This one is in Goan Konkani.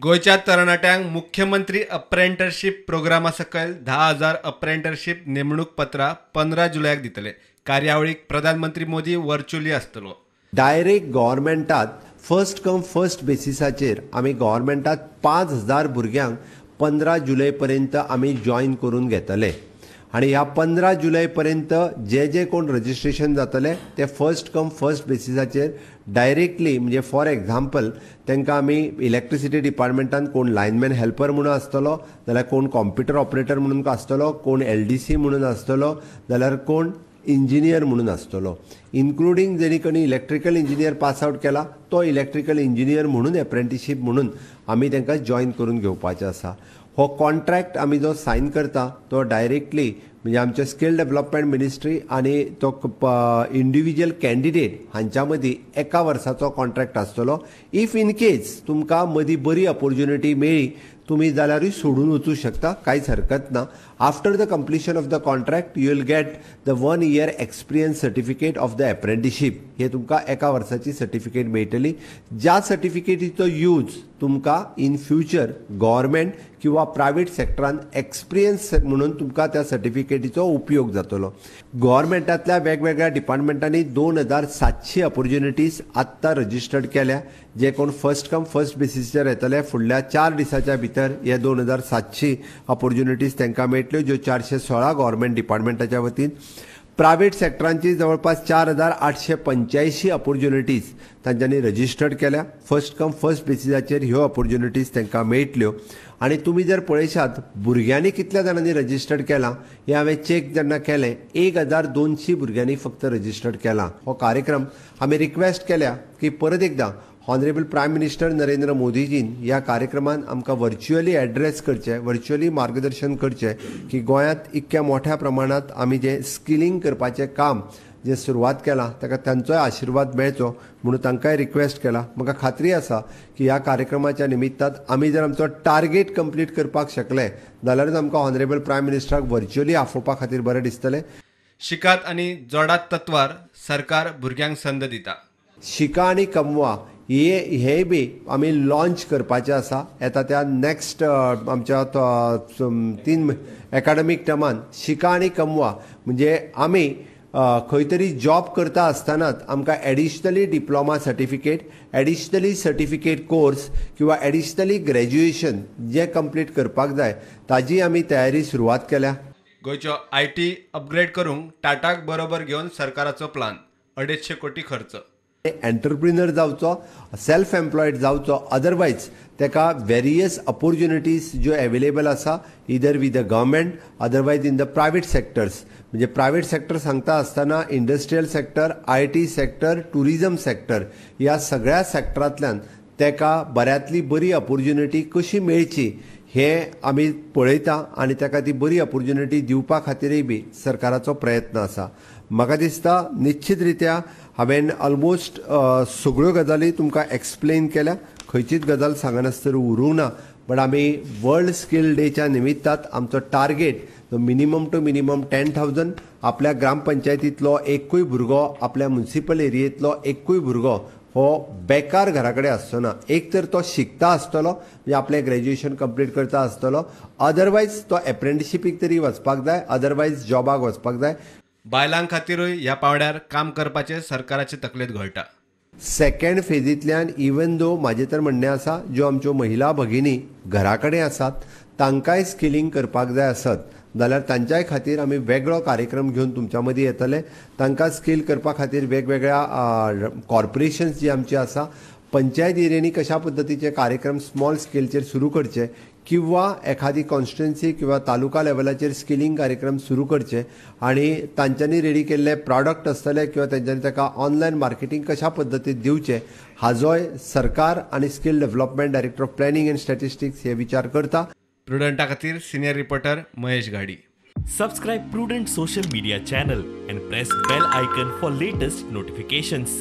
गोंयच्या तरणाट्यांक मुख्यमंत्री अप्रेंटरशीप प्रोग्रामा सकयल 10,000 अप्रेंटरशीप नेमणूक पत्रां 15 जुलयाक दितले. कार्यावळीक प्रधानमंत्री मोदी व्हर्च्युअली आसतलो. डायरेक्ट गव्हर्मेंटात फर्स्ट कम फर्स्ट बेसिसाचेर आमी गव्हर्मेंटात 5,000 भुरग्यांक 15 जुलय पर्यंत आमी जॉयन करून घेतले आनी ह्या 15 जुलय पर्यंत जे जे कोण रजिस्ट्रेशन जातले ते फर्स्ट कम फर्स्ट बेसिसाचेर डायरेक्टली, म्हणजे फॉर एग्जाम्पल तांकां आमी इलेक्ट्रिसिटी डिपार्टमेंटान कोण लायनमॅन हेल्पर म्हणून आसतलो, जाल्यार कोण कॉम्प्युटर ऑपरेटर म्हणून आसतलो, कोण LDC म्हणून आसतलो, जाल्यार कोण इंजिनियर म्हणून आसतलो. इन्क्लुडींग जेणी कोणी इलेक्ट्रिकल इंजिनियर पास आवट केला तो इलेक्ट्रिकल इंजिनियर म्हणून एप्रेंटिशीप म्हणून आमी तांकां जॉयन करून घेवपाचें आसा. हो कॉन्ट्रॅक्ट आमी जो सायन करता तो डायरेक्टली म्हणजे आमच्या स्किल डेव्हलपमेंट मिनिस्ट्री आनी तो इंडिविज्युअल कॅन्डिडेट हांच्या मदीं 1 वर्साचो कॉन्ट्रॅक्ट आसतलो. If in case तुमकां मदीं बरी ऑपोर्च्युनिटी मेळ्ळी तुमी जाल्यारूय सोडून वचूं शकता, कांयच हरकत ना. After the completion of the contract you will get the 1 year experience certificate of the apprenticeship. हे तुमकां 1 वर्साची सर्टिफिकेट मेळटली, ज्या सर्टिफिकेटीचो यूज तुमकां इन फ्युचर गव्हर्मेंट किंवा प्रायवेट सेक्टरान एक्सपिरियन्स म्हणून तुमकां त्या सर्टिफिकेटीचो उपयोग जातलो. गव्हर्मेंटांतल्या वेगवेगळ्या डिपार्टमेंटांनी 2,700 ऑपोर्च्युनिटीज आत्तां रजिस्टर्ड केल्या, जे कोण फर्स्ट कम फर्स्ट बेसिसचेर येतले. फुडल्या 4 दिसाच्या भितर हे 2,700 ऑपोर्च्युनिटीज तांकां मेळटल्यो, ज्यो 416 गव्हर्मेंट डिपार्टमेंटाच्या वतीन. प्रायवेट सेक्टरांची जवळपास 4,885 ऑपोर्च्युनिटीज तांच्यांनी रजिस्टर्ड केल्या. फर्स्ट कम फर्स्ट बेसिसाचेर ह्यो ऑपोर्च्युनिटीज तांकां मेळटल्यो. आनी तुमी जर पळयशात भुरग्यांनी कितल्या जाणांनी रजिस्टर्ड केलां हें हांवें चॅक जेन्ना केलें, 1,200 भुरग्यांनी फक्त रजिस्टर्ड केलां. हो कार्यक्रम आमी रिक्वेस्ट केल्या की परत एकदां ऑनरेबल प्रायम मिनिस्टर नरेंद्र मोदीजीन ह्या कार्यक्रमान आमकां व्हर्च्युअली एड्रेस करचें, व्हर्च्युअली मार्गदर्शन करचें की गोंयांत इतक्या मोठ्या प्रमाणांत आमी जें स्किलिंग करपाचें काम जें सुरवात केलां ताका तांचोय आशिर्वाद मेळचो म्हणून तांकांय रिक्वेस्ट केला. म्हाका खात्री आसा की ह्या कार्यक्रमाच्या निमित्तान आमी जर आमचो टार्गेट कंप्लीट करपाक शकले जाल्यारूच आमकां ऑनरेबल प्रायम मिनिस्टराक व्हर्च्युअली आफोवपा खातीर बरें दिसतलें. शिकात आनी जोडात तत्वार सरकार भुरग्यांक संद दिता. शिका आनी कमवा हे बी आमी लॉन्च करपाचें आसा. येता त्या नॅक्स्ट आमच्या 3 एकाडमीक टर्मान शिका आनी कमवा म्हणजे आमी खंय तरी जॉब करता आसतनाच आमकां additionally diploma certificate, additionally certificate course किंवा एडिशनली ग्रॅज्युएशन जें कंप्लीट करपाक जाय ताजी आमी तयारी सुरवात केल्या. गोंयचो IT upgrade करूंक टाटाक बरोबर घेवन सरकाराचो प्लान, 250 कोटी खर्च. एंटरप्रिनर जावचो, सेल्फ एम्प्लॉयड जावचो, अदरवायज ताका वेरियस ऑपोर्च्युनिटीज ज्यो एवेलेबल आसा either with the government otherwise in the private sectors. म्हणजे प्रायवेट सेक्टर सांगता आसतना industrial sector, IT sector, tourism sector ह्या सगळ्या सेक्टरांतल्यान ताका बऱ्यांतली बरी ऑपोर्च्युनिटी कशी मेळची हें आमी पळयता आनी ताका ती बरी ऑपोर्च्युनिटी दिवपा खातीरय बी सरकाराचो प्रयत्न आसा. म्हाका दिसता निश्चित रित्या हांवें ऑलमोस्ट सगळ्यो गजाली तुमकां एक्सप्लेन केल्या, खंयचीच गजाल सांगनासतना उरूंक ना. बट आमी वर्ल्ड स्किल डेच्या निमित्तान आमचो टार्गेट जो मिनिमम टू मिनिमम 10,000 आपल्या ग्रामपंचायतींतलो एकूय भुरगो, आपल्या म्युनिसिपल एरियेंतलो एकूय भुरगो हो बेकार घरा कडेन आसचो ना. एक तर तो शिकता आसतलो म्हणजे आपलें ग्रॅज्युएशन कंप्लीट करता आसतलो, अदरवायज तो एप्रेंटिशिपीक तरी वचपाक जाय, अदरवायज जॉबाक वचपाक जाय. बायलां खातीरूय ह्या पांवड्यार काम करपाचें सरकाराचे तकलेंत घोळटा. सेकंड फेजींतल्यान इवन दो म्हाजें तर म्हणणें आसा ज्यो आमच्यो महिला भगिनी घरा कडेन आसात तांकांय स्किलिंग करपाक जाय आसत जाल्यार तांच्याय खातीर आमी वेगळो कार्यक्रम घेवन तुमच्या मदीं येतले. तांकां स्किल करपा खातीर वेगवेगळ्या कॉर्पोरेशन्स जी आमची आसा, पंचायत एरियांनी कशा पद्दतीचे कार्यक्रम स्मॉल स्केलचेर सुरू करचे किंवा एखादी कॉन्स्टिट्युएन्सी किंवा तालुका लेवलाचेर स्किलिंग कार्यक्रम सुरू करचे आनी तांच्यांनी रेडी केल्ले प्रॉडक्ट आसतले किंवा तांच्यांनी ताका ऑनलायन मार्केटींग कशा पद्दतीन दिवचें हाजोय सरकार आनी skill development director of planning and statistics हे विचार करता. प्रुडंटा खातीर senior reporter Mahesh Ghadi. Subscribe Prudent social media channel and press bell icon for latest notifications.